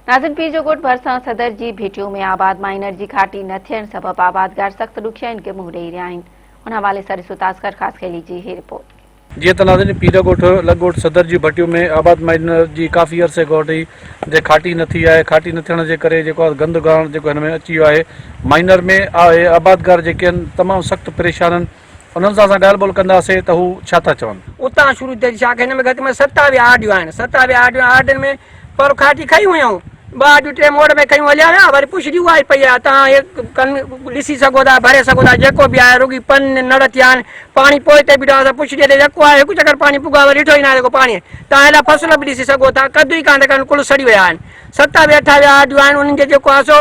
ناظرين پير جو ڳوٺ ڀرسان صدر جي ڀٽيو ۾ آباد مائنر جي کاٽي نه ٿيڻ سبب آبادگار سخت ڏکيائين کي منهن ڏئي رهيا آهن ان حوالي سان ڏسو ته اصغر خاصخيلي جي هي رپورٽ. جيئن ته ناظرين پير ڳوٺ لڳ ڳوٺ صدر جي ڀٽيو ۾ آباد مائنر جي ڪافي عرصي کان وٺي جي کاٽي نه ٿي آهي کاٽي نه ٿيڻ جي ڪري جيڪو آهي گند گاڻ جيڪو هن ۾ اچي ويو آهي مائنر ۾ آهي آبادگار جيڪي آهن تمام سخت پريشان آهن انهن سان اسان ڳالهه ٻولهه ڪنداسين ته هو ڇا ٿا چون. اتان شروع ٿئي ٿي شاخ. هن ۾ گهٽ ۾ 27 آرڊيون آهن. 27 آرڊيون آرڊين ۾ پر کاٽي کنئي هيائون. ٻه آرڊيون ٽي موڙ ۾ کنيون هليا ويا. وري پڇڙي اها ئي پئي آهي. توهان هي ڪن ڏسي سگهو ٿا، ڀري سگهو ٿا. جيڪو به آهي رڳي پن نڙ ٿيا آهن. پاڻي پوئتي بيٺو آهي. اسان پڇڙيء تي يڪو آهي. هڪ چڪر پاڻي پڳو آهي وري ڏٺو ئي ناهي جيڪو پاڻي. توهان هيڏا فصل به ڏسي سگهو ٿا. ڪدو ئي ڪانه ٿا ڪن ڪل سڙي ويا آهن. 27 28 آرڊيون آهن. انهن جي جيڪو آهي سو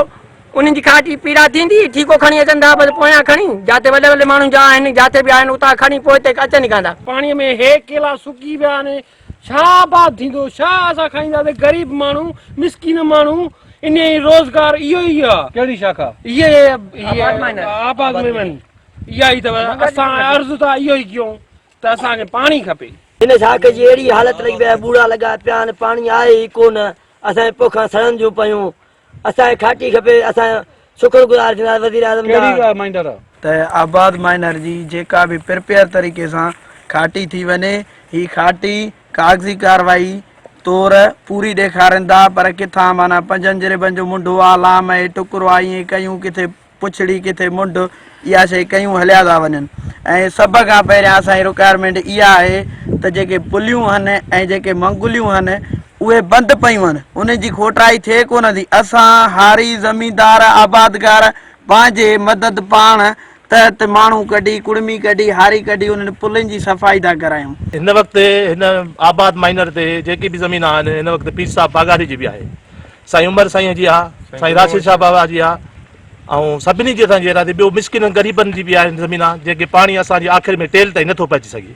انهن جي کاٽي پيڙا ٿيندي، ٺيڪو کڻي اچن ٿا، بس پويان کڻي، جاتي وڏي وڏي ماڻهن جا آهن، جاتي به آهن، اتان کڻي پوئتي اچن ئي ڪانه ٿا. پاڻيء ۾ هي ڪيلا سڪي ويا آهن، ڇا آباد ٿيندو، ڇا اسان کائينداسين، غريب ماڻهو، مسڪين ماڻهو، انهيء روزگار اهو ئي آهي. ڪهڙي شاخ آ؟ هيء آباد ميمن، اها ئي اٿو، اسان عرض ٿا اهو ئي ڪيون ته اسان کي پاڻي کپي. هن شاخ جي اهڙي حالت لڳي پئي آهي، ٻوڙا لڳا پيا آهن، پاڻي آهي ئي ڪونه، اسان جي پوکان سڙن ٿيون پيون، اسان کي کاٽي کپي اسان شڪر گذار ٿينداسين وزير اعظم جا. ڪهڙي مائنر آ؟ ته آباد مائنر جي جيڪا به پرپيئر طريقي سان کاٽي ٿي وڃي هي کاٽي ڪاغذي ڪارروائي طور پوري ڏيکارين ٿا پر ڪٿان معنيٰ پنجن جريبن جو منڍو آ لام اهي ٽڪرو آ ائين ڪيون ڪٿي پڇڙي ڪٿي منڍ اها شيء ڪيون هليا ٿا وڃن ۽ سڀ کان پهريان اسان جي رڪوائرمينٽ اها آهي ته جيڪي پليون هن ۽ جيڪي منگليون هن اهي بند پيون هن انهن جي کوٽائي ٿئي ڪونه ٿي اسان هاري زميندار آبادگار پنهنجي مدد پاڻ تحت ماڻهو ڪڍي ڪڙمي ڪڍي هاري ڪڍي انهن پلين جي صفائي ٿا ڪرايون. هن وقت هن آباد مائنر تي جيڪي به زمين آهن هن وقت پير صاحب پاڳاري جي به آهي سائين عمر سائين جي آ سائين راشد شاهه بابا جي آ ۽ سڀني جي اسان جي ايراضي ٻيو مسڪينن غريبن جي به آهن زمينا جيڪي پاڻي اسان جي آخر ۾ ٽيل تائين نٿو پهچي سگهي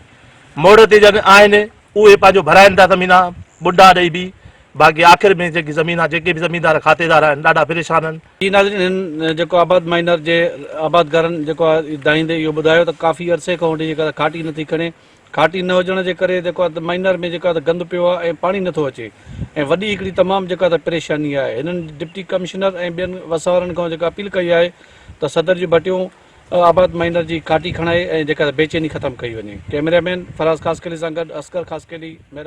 موڙ تي جن آهن اهي پنهنجو ڀرائن ٿا زمينا ٻڊا ڏئي به باقي آخر ۾ جيڪي زمينا جيڪي به زميندار کاتيدار آهن ڏاڍا پريشان آهن. جي ناظرين هن جيڪو آباد مائنر جي آبادگارن جيڪو آهي دانهيندي اهو ٻڌايو ته ڪافي عرصي کان وٺي جيڪا کاٽي نٿي کڻي کاٽي نه هجڻ جي ڪري جيڪو آهي ته مائنر ۾ جيڪو آهي ته گند پيو آهي ۽ پاڻي نٿو اچي ۽ وڏي هڪڙي تمام جيڪا ته پريشاني آهي هنن ڊپٽي ڪمشنر ۽ ٻين وس وارن کان جيڪا اپيل ڪئي آهي ته صدر جون ڀٽيون آباد مائنر جي کاٽي کڻائي ۽ جيڪا بيچيني ختم ڪئي وڃي ڪئميرا مين فراز خاصخيلي سان گڏ اصغر خاصخيلي مهراڻ.